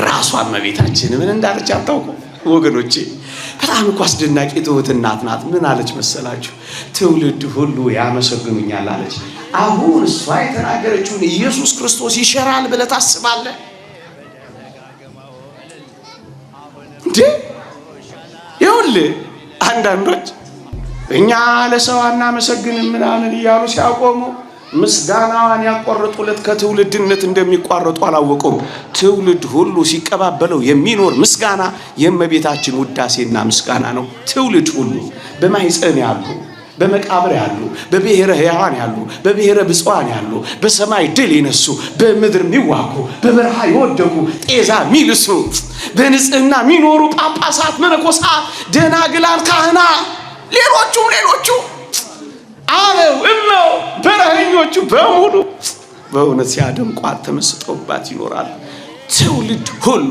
ራሷ እመቤታችን ምን እንዳለች አታውቁም ወገኖቼ? በጣም እኮ አስደናቂ ትሁት እናት ናት። ምን አለች መሰላችሁ? ትውልድ ሁሉ ያመሰግኑኛል አለች። አሁን እሷ የተናገረችውን ኢየሱስ ክርስቶስ ይሸራል ብለህ ታስባለህ እንዴ? ይኸውልህ አንዳንዶች እኛ ለሰው አናመሰግንም ምናምን እያሉ ሲያቆሙ ምስጋናዋን ያቋረጡለት ከትውልድነት እንደሚቋረጡ አላወቁም። ትውልድ ሁሉ ሲቀባበለው የሚኖር ምስጋና የእመቤታችን ውዳሴና ምስጋና ነው። ትውልድ ሁሉ በማኅፀን ያሉ፣ በመቃብር ያሉ፣ በብሔረ ሕያዋን ያሉ፣ በብሔረ ብፁዓን ያሉ፣ በሰማይ ድል የነሱ፣ በምድር የሚዋጉ፣ በበረሃ የወደቁ፣ ጤዛ የሚልሱ፣ በንጽህና የሚኖሩ ጳጳሳት፣ መነኮሳት፣ ደናግላን፣ ካህናት፣ ሌሎቹም ሌሎቹ አበው እመው በረኸኞቹ በሙሉ በእውነት ሲያደንቋት ተመስጠውባት ይኖራል። ትውልድ ሁሉ።